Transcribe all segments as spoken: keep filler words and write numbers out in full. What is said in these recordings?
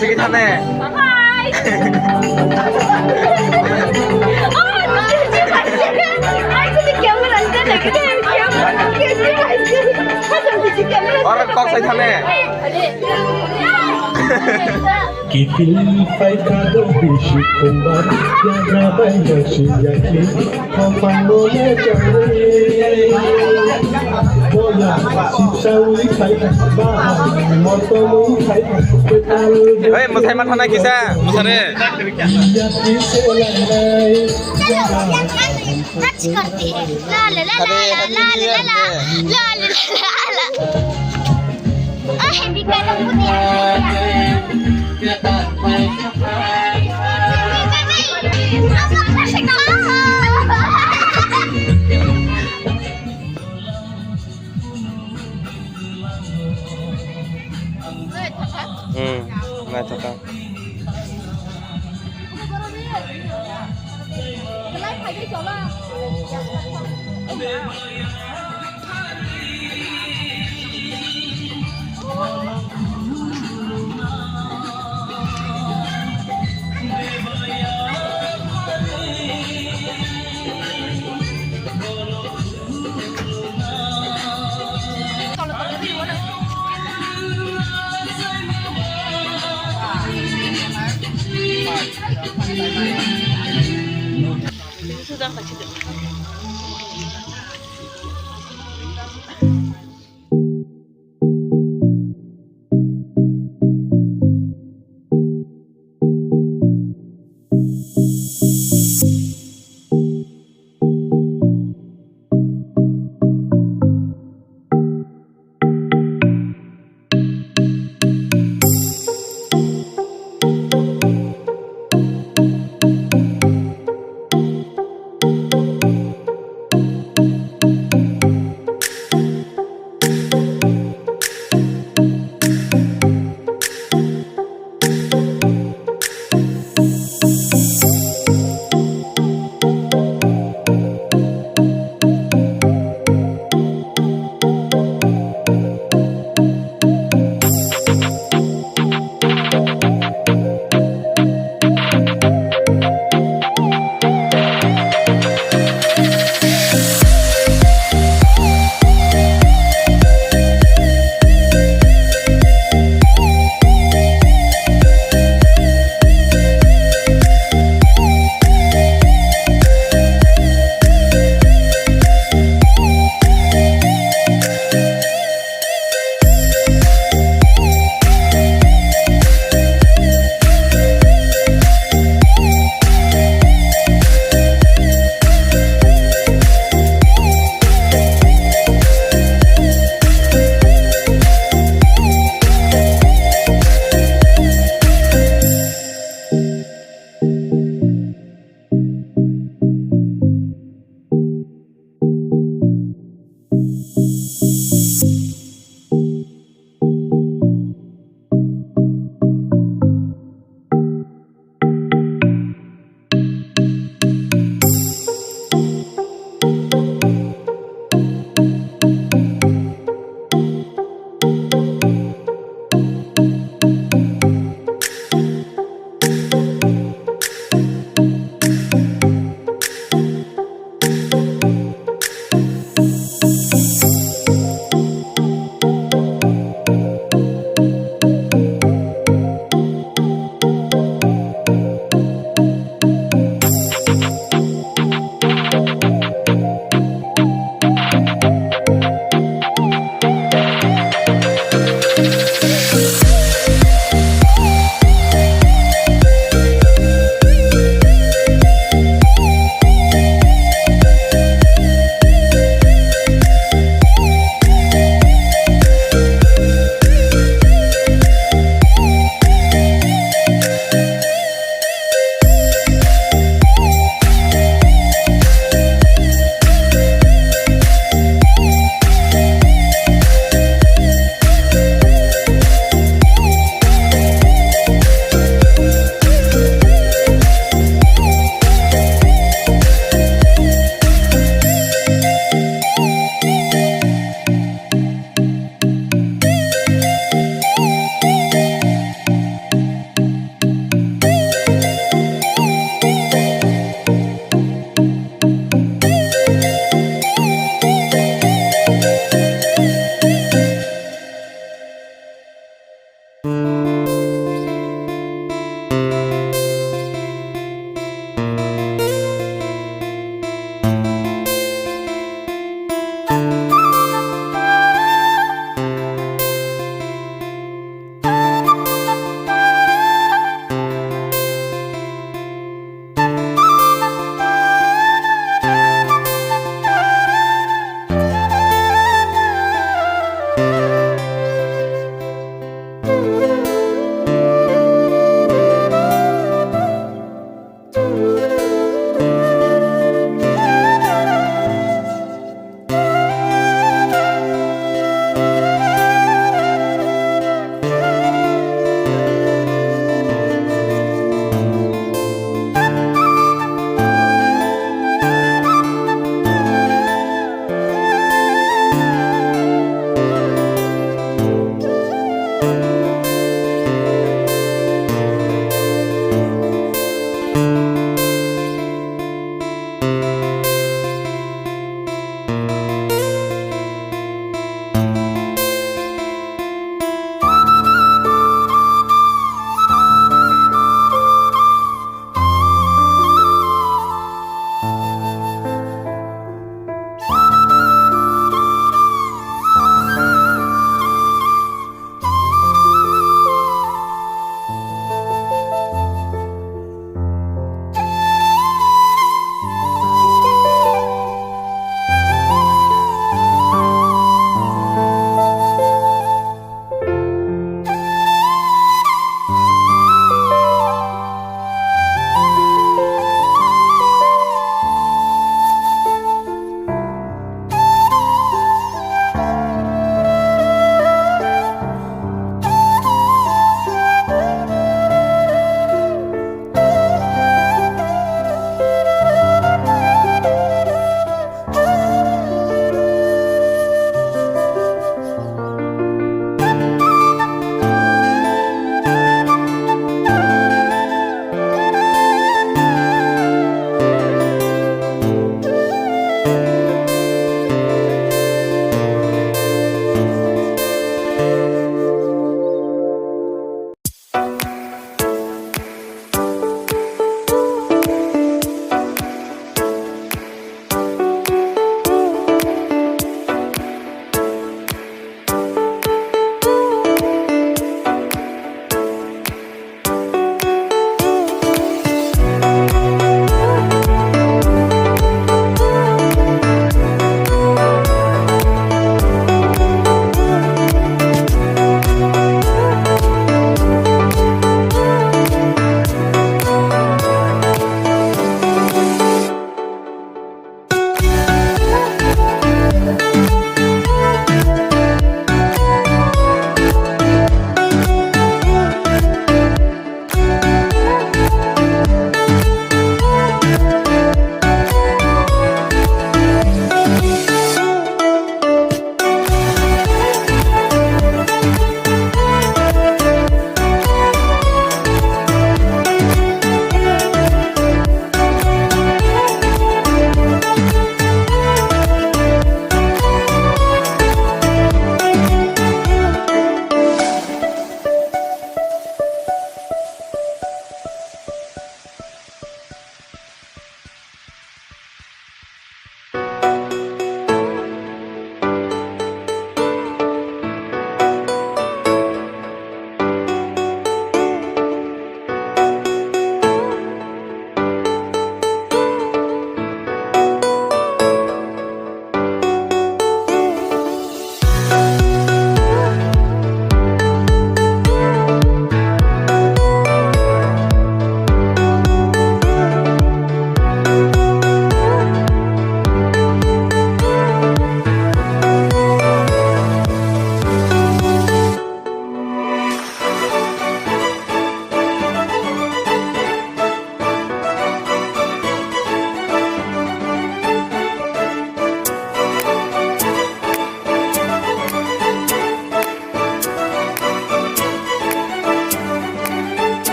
Sige thane. Oro kok sai thane. Kitil paikha do bisi khumbar, yagra bai yasi yaki, khopang no le changri. Boya sipsa wi khai, ba moto wi khai, petal. Hey, mwsai ma thana kisa, mwsare. Yaki se lanai. Hmm, naithotok.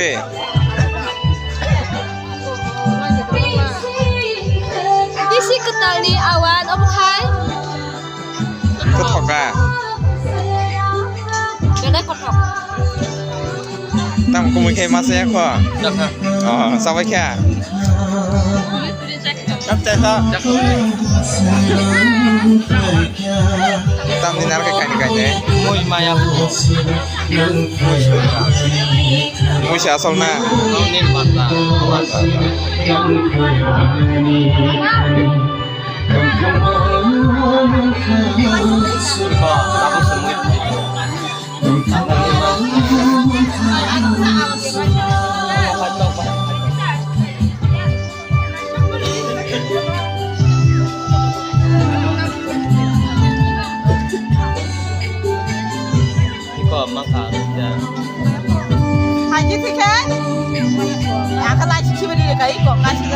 Bisi kwtalni awan obo khai. Kwthok ka? Belai kothok. Tamo kumui khai masa ya kho? Jakha. Oh, sabai kha? Jakha. Tamni narwkhe kaini kaini. Mui maya. Mui se asol na. Nini bata. Iko mangkha. Haji thike? Aka lai si chibani le kai ko ka si.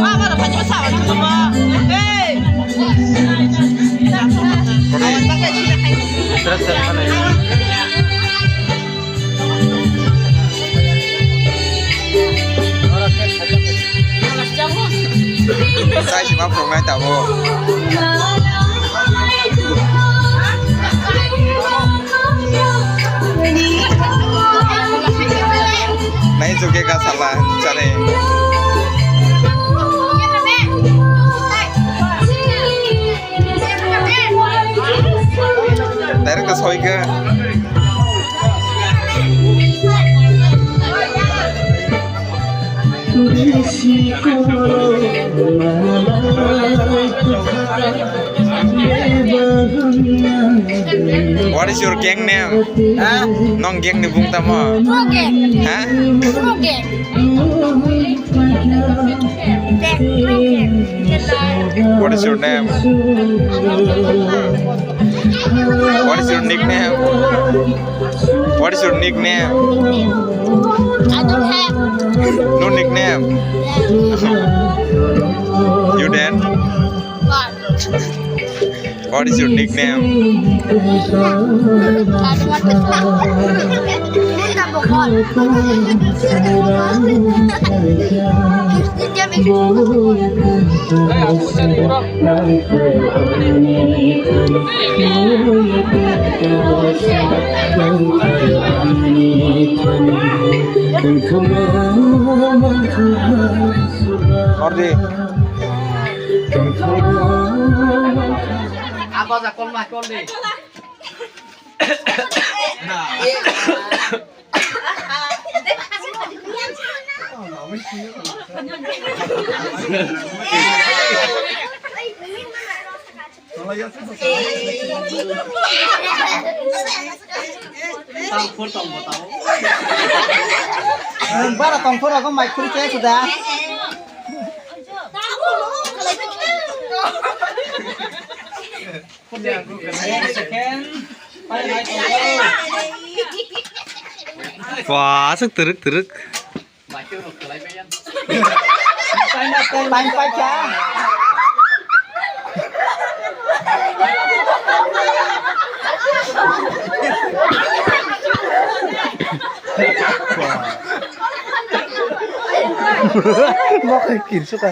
Ma ma ro haji sa wa chu ba. Hey. Awan ba kai si le kai. Sai si ma phungnai tabuk. Nai juge ka sala chare. Direct ka soi ka. What is your gang name? Ha? Nong gang ni bung tamo? Pro gang. Ha? Pro gang. What is your name? What is your nickname? What is your nickname? I don't have. No nickname. You then? What? What is your nickname? Ordi. Apa sa call ma call di? Bara tongphuru ko mai khuri che suda. Wah, aswk twrwk twrwk. Time paikha. Mokhai kirsukha.